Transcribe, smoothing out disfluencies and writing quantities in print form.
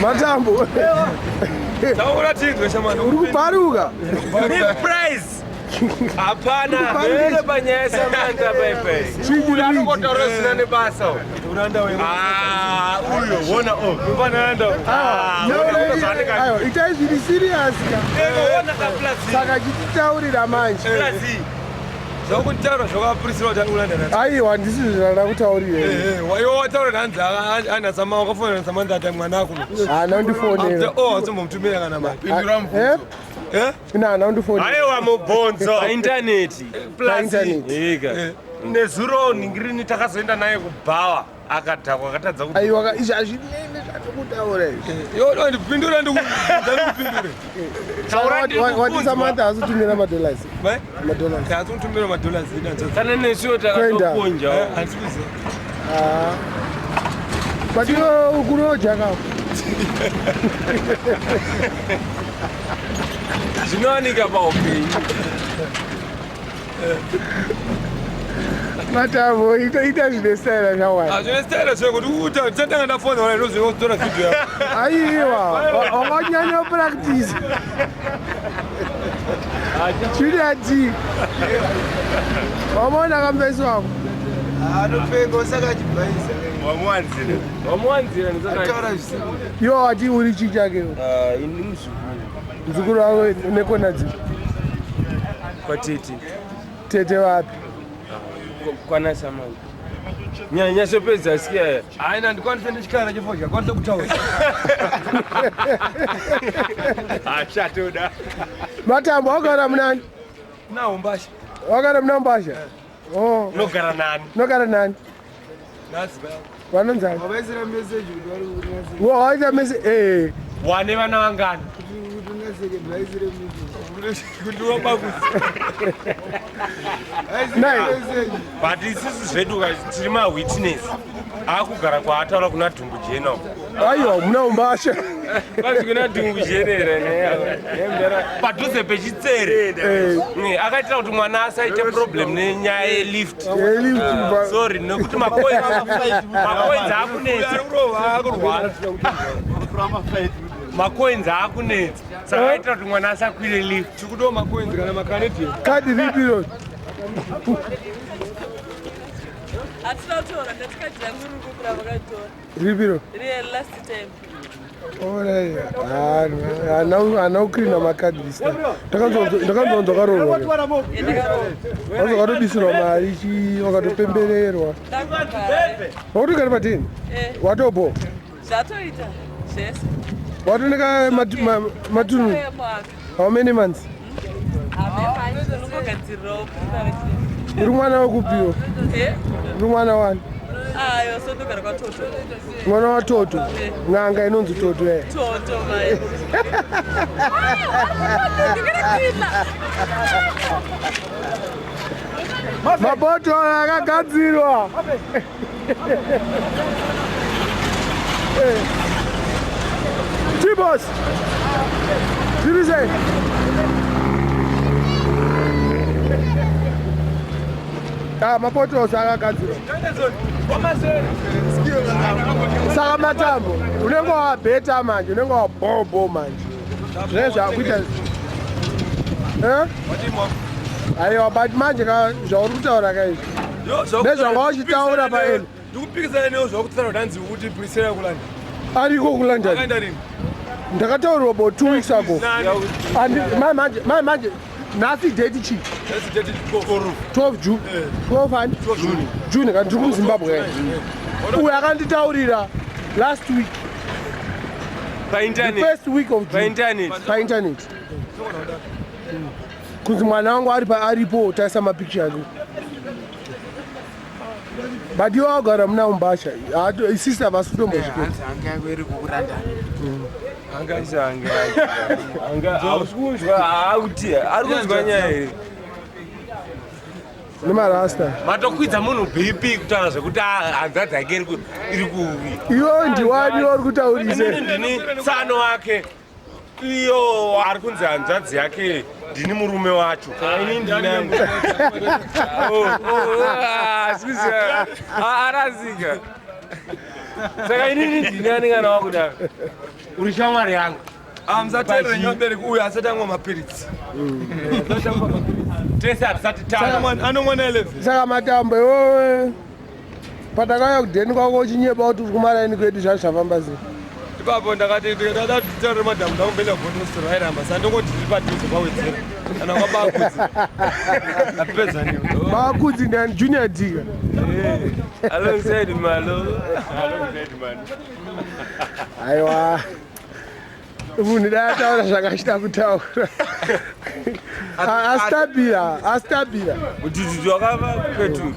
Matambo. Taura tinzwe shamani. Uri kubaruka. Big prize. Hapana. Vele panyaya Samantha bye Chii Anongotaura zvisina nebasa uyu. Uranda wewe. Ah, uyo wona oh. Ufananda. Ah, wona zvaanenge Aiwa, itai zviri serious ka. Wona ka plus. Saka chititaurira manje. Plus. Zvakutaura zvakapurisira kuti uranda nacho. Aiwa, handisi zvandada kutaurira. Eh, eh, iwe wataura hanzi ana sama wakafonera Samantha ati mwana ako. Haana kundifonera. Oh, atsimbomutumira kana mari. Pindura mubvunzo. Eh? Ina haana kundifonera. Aiwa mubvunzo. Paintaneti. Paintaneti. Ega. Nezuro ningirini takazoenda naye kubhawa akadhakwa akatadza ku Aiwa, ka- izvi hazvinene zvatikutaura izvi. Yo, ndipindura ndikupindure. Taura ndiri Wati kukunzwa. Samantha haasi kutumira madollars. Vai? Madollars. Haasi kutumira madollars ina nzodzi. Kana nesuwo Kuenda. takatokonja. Eh, handisi kuziva. Ah. But iwe kuroja ka. Zvinowanika paupenyu. Matambo, ita ita zvine style zvawani. Ah, zvine style zvekuti uta tisatanga ndafona wala inoziva kutora video yako. Aiwa, wakanyanya practice. Junior D. Wamaona kambeso wako? Anopenga usaka achibhaisa. Wamuwanzira. Wamuwanzira Ataura zvisina. Iwe wati uri chii chake? Ini muzukuru. Mzukuru wako nekona dzipi? Kwatete. Tete vapi? Kwana Samantha. Nyanya sopedza sikia. Haina ndikwanise ndichikara chefodya, kwanise kutaura. Achatoda. Matambo wakagara munani? Nawo mbasha. Wakagara muna Mbasha? Oh, Unogara nani? unogara nani? Nazi ba. Vanonzani? Wavaisira message kuti vari kunaseka. Wawaita mese eh. Wane vana vangani? Kuti unaseke vaisire message. Kundiwa bakuzi. Vaisire Nai. message. But isusu zvedu ka tiri mawitness. Akugara kwaataura kuna Dhumbu Jena uko. Aiwa, muna Mbasha. Kwazi kuna dhungu jenera ne. Padhuze pechitsere. Eh, Akaitira kuti mwana asaite problem nenyaya yelift. eh, lift ba- Sorry, nekuti macoins macoins akunetsa. Ari kurova akurwara. Macoins akunetsa. Saka aitira kuti mwana asakwire lift. Tikudiwa macoins kana macanadian. Kadi ripi iro? Hatina kutora, ndatikadzi rangu riri kukura vakatora. Ripi iro? Riye last time. Alright. Haana kucleana makadhi this time. Ndakanzonzwa karoorwa. Yandakaroora. Vanzi wakatobisirwa mari chi wakatopembererwa. Ndakugara. Wakutogara pateni? Eh. Watobo. Zvatoita zvese. Watoneka matunhu. Uye mwaka. How many months? Hamene unongogadzirirawo kuti Uri mwana wekupiwa. Eh? Uri mwana wani? Ayo, so ndogara kwaToto. Mwana waToto. N'anga inonzi Toto eh. Toto mai. Mabotoro akagadzirwa. Eh. Tibos. Zviri sei? Ah, mapotos akagadzirwa. Saka matambo unenge wabheta manje, unenge wabhobho manje. Zvinenge zvakuita. Eh? Aiwa, but manje ka zvauri kutaura ka izvi. Nezvanga uchitaura paeni. Ndikupikisana newo zvakutaura kuti hanzi kuti Priscilla kulanda. Ariko kuLondon. Akaenda rini? Ndakataurirwa about 2 weeks ago. Mai manje, mai manje, nhasi date chii? That's date 12. 12 June. 12 and June. June kana ndiri kuZimbabwe. Uyu akanditaurira last week, the Paintaneti. first week of June. Paintaneti. Painternet. Kunzi mwana wangu ari pa aripo taisa mapicture ake. But iwe wagara muna Umbasha. Sister havasi kutombozviketa. Hanzi hanga yako iri kukurandani. Anga anga. Anga hausi kunzwa hauti. Ari kunzwa nyaya here? Nemarasta. Matokwidza munhu BP kutaura zvekuti hanzvadzi yake iri kuwi. Iwe ndiwani uri kutaurise? Inini ndini tsano wake. Iyo ari kunzi hanzvadzi yake ndini murume wacho. Ini ndinangu. Oh, oh, ah, sikuziva. Ah, arasika. Saka inini ndini ani kana wakudaro? Uri shamwari yangu. Ah, musateerere nyabereki uyu asati amwa mapiritsi. Tese hatisati tana. Anomwa na 11. Saka matambo iwewe patakauya kudheni kwako uchinyeba kuti uri kumaraini kwedu zvazvo zvafamba sei? Ipapo ndakati ndikada kuti nditaure madhamu ndakumbenda bhotosoro airamba saka ndongoti ndiri padhuze pawedzera kana kwabakudzi apedza niwe. Bakudzi ndani junior diga. Alongside Malo. Alongside Malo. Aiwa. Munhu dai ataura zvakachida kutaura. Astabira, astabira. Mudhudhudhu wakava peturu.